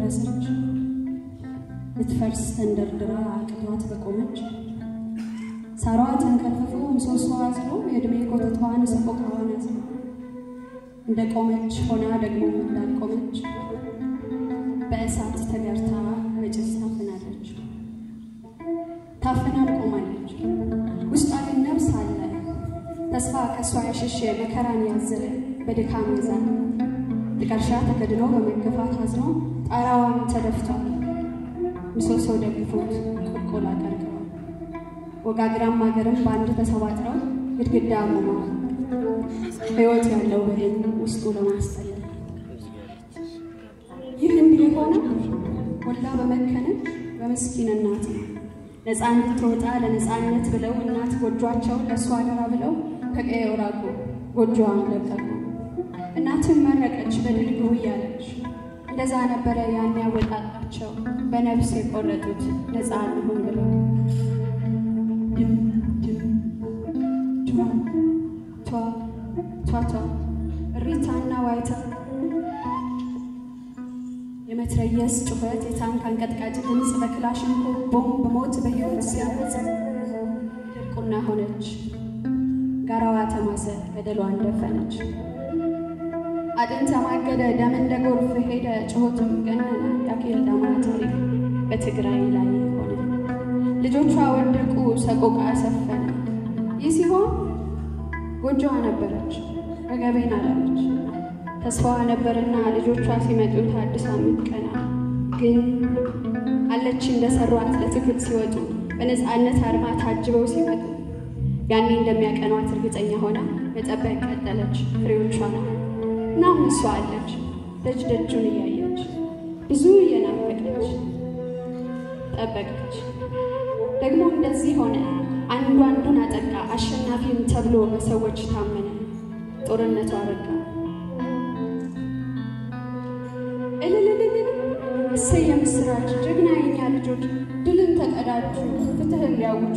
በፈረሰች ልትፈርስ ተንደርድራ አቅቷት በቆመች ሳሯ ተንከርፍፎ ምሰሶዋ አዝሎ የእድሜ ኮተቷን ሰቆቃዋን አዝሎ እንደ ቆመች ሆና ደግሞ እንዳልቆመች በእሳት ተገርታ በጭስ ታፍናለች። ታፍናም ቆማለች። ውስጧ ግን ነፍስ አለ። ተስፋ ከእሷ የሸሸ መከራን ያዘለ በድካም የዛለ ጥቀርሻ ተከድኖ በመገፋት አዝኖ ጣራዋም ተደፍቷል። ምሰሶ ደግፎት ቁልቁል አቀርቅሯል። ወጋግራም አገርም በአንድ ተሰባጥረው ግድግዳ አቁመዋል። ሕይወት ያለው በድን ውስጡ ለማስጠለል ይህ እንዲህ የሆነው ወልዳ በመከነች በምስኪን እናት ነው። ነፃ እንድትወጣ ለነፃነት ብለው እናት ጎጇቸውን ለእሷ አደራ ብለው ከቀየው ራቁ፣ ጎጆዋን ለቀቁ። እናትም መረቀች በድል ግቡ እያለች። እንደዛ ነበረ ያን ያወጣጣቸው በነፍስ የቆረጡት ነፃ እንሁን ብለው። ድም ድም ዷ ቷ ቷ ቷ እሪታና ዋይታ የመትረየስ ጩኸት የታንክ አንቀጥቃጭ ድምፅ በክላሽንኮቭ ቦምብ ሞት በሕይወት ሲያመጽ ድርቁና ሆነች። ጋራዋ ተማሰ፣ ገደሏን ደፈነች። አጥንት ተማገደ፣ ደም እንደ ጎርፍ ሄደ፣ ጩኸትም ገነነ። የአኬልዳማ ታሪክ በትግራይ ላይ ሆነ። ልጆቿ ወደቁ፣ ሰቆቃ ሰፈነ። ይህ ሲሆን ጎጆዋ ነበረች፣ ወገቤን አላለች። ተስፋዋ ነበርና ልጆቿ ሲመጡ ታድሳ የምትቀና ግን አለች እንደሰሯት ለትግል ሲወጡ በነፃነት አርማ ታጅበው ሲመጡ ያኔ እንደሚያቀኗት እርግጠኛ ሆና መጠበቅ ቀጠለች ፍሬዎቿን። እናም እሷ አለች ደጅ ደጁን እያየች ብዙ እየናፈቀች ጠበቀች። ደግሞ እንደዚህ ሆነ። አንዱ አንዱን አጠቃ፣ አሸናፊም ተብሎ በሰዎች ታመነ። ጦርነቱ አበቃ። እልልልልል እሰይ የምስራች ጀግና የኛ ልጆች ድልን ተቀዳጁ ፍትህን ሊያውጁ።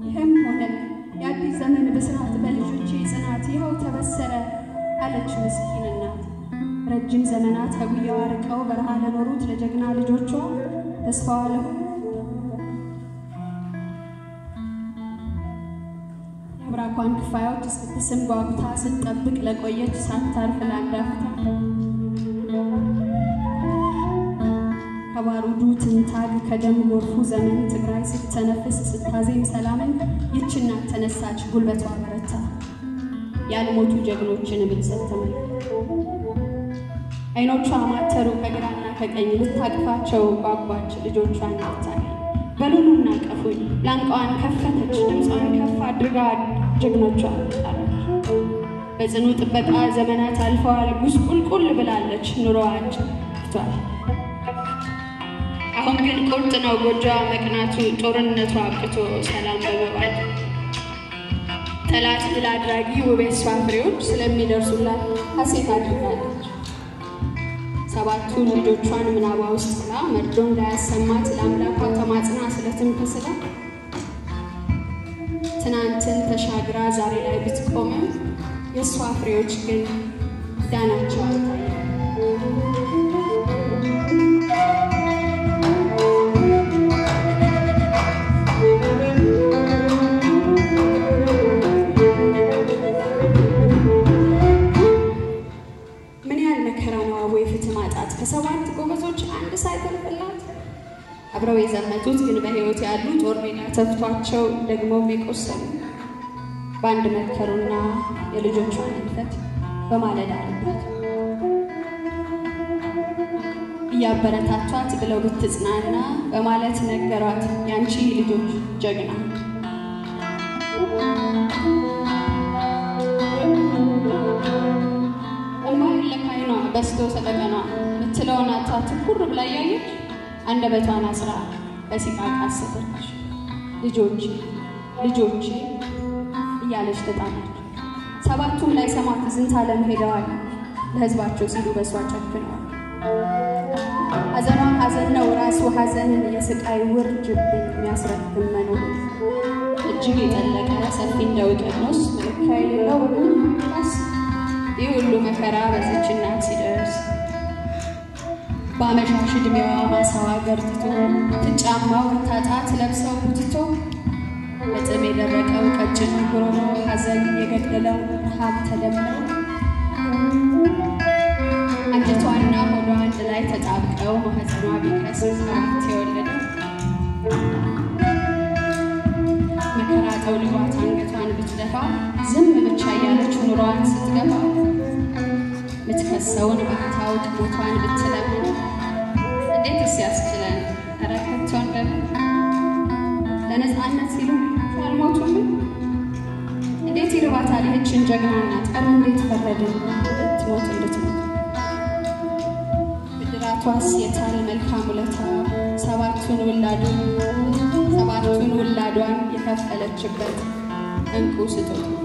ይህም ሆነ የአዲስ ዘመን ብስራት በልጆቼ ጽናት ይኸው ተበሰረ አለች ምስኪን እናት። ረጅም ዘመናት ከጉያዋ ርቀው በረሃ ለኖሩት ለጀግና ልጆቿ ተስፋዋ ለሆኑ የአብራኳን ክፋዮች እስክትስም ጓጉታ ስትጠብቅ ለቆየች ሳታርፍ ለአንድ አፍታ ከባሩዱ ትንታግ ከደም ጎርፉ ዘመን ትግራይ ስትተነፍስ ስታዜም ሰላምን ይህች እናት ተነሳች፣ ጉልበቷ በረታ። ያልሞቱ ጀግኖችን ብልሰት ተመልከት። አይኖቿ ማተሩ ከግራና ከቀኝ ልታቅፋቸው ጓጓች ልጆቿን ልታገኝ። በሉኑና ቀፉኝ ላንቃዋን ከፈተች ድምጿን ከፍ አድርጋ ጀግኖቿ ጣለች። በጽኑ ጥበቃ ዘመናት አልፈዋል። ጉስቁልቁል ብላለች ኑሮዋ ጭቷል። አሁን ግን ቁርጥ ነው ጎጆዋ መቅናቱ፣ ጦርነቱ አብቅቶ ሰላም በመባቱ። ጠላት ድል አድራጊ ውብ የእሷ ፍሬዎች ስለሚደርሱላት ሐሴት አድርጋለች። ሰባቱን ልጆቿን ምናቧ ውስጥ ጥላ መርዶ እንዳያሰማት ለአምላኳ ተማጽና ስለትም ተስላ ትናንትን ተሻግራ ዛሬ ላይ ብትቆምም የእሷ ፍሬዎች ግን ዳናቸው አልታየም። ምን ያህል መከራ ነው አቦ የፍትህ ማጣት ከሰባት ጎበዞች አንድ ሳይተርፍላት። አብረው የዘመቱት ግን በሕይወት ያሉ ጦር ሜዳ ተፍቷቸው ደግሞም የቆሰሉ በአንድ መከሩና የልጆቿን እልፈት በማለዳ አሉባት። እያበረታቷት ብለው ብትጽናና በማለት ነገሯት ያንቺ ልጆች ጀግና። እምባ ለካይኗ በስቶ ሰቀቀኗ ምትለውን አታ ትኩር ብላ እያየች አንደበቷን አስራ በሲቃ ቃሰተች። ልጆቼ ልጆቼ እያለች ተጣራች። ሰባቱም ላይ ሰማት ዝንተ ዓለም ሄደዋል። ለሕዝባቸው ሲሉ በእሷ ጨክነዋል። ሐዘኗ ሐዘን ነው ራሱ ሐዘንን የስቃይ ውርጅብኝ የሚያስረግም መኖሩ እጅግ የጠለቀ ሰፊ እንደ ውቅያኖስ መለኪያ የሌለው በምንም ቃስ ይህ ሁሉ መከራ በዚች እናት ሲደርስ በአመሻሽ ዕድሜዋ ማሳዋ ገርጥቶ ትጫማው ብታጣ ትለብሰው ቡትቶ በጥም የደረቀው ቀጭኑ ጉሮሮ ሐዘን የገደለው ረሃብ ተደምሮ አንጀቷና ሆዷ አንድ ላይ ተጣብቀው ማህፀኗ ቢከስ 7 የወለደው መከራ ጠውልጓት አንገቷን ብትደፋ ዝም ብቻ እያለች ኑሯን ስትገፋ ምትከሰውን ባታውቅ ሞቷን ብትለምን እንዴትስ ያስችለን ኧረ ከቶ እንደምን ለነፃነት ሲሉ አልሞቱም? እንዴት ይርባታል ይህችን ጀግና እናት ኧረ እንዴት ፈረድን እንድትሞት እንድትሞት ብድራቷስ የታል መልካም ውለታዋ 7ቱን ውላዷን የከፈለችበት እንቁ ስጦታ።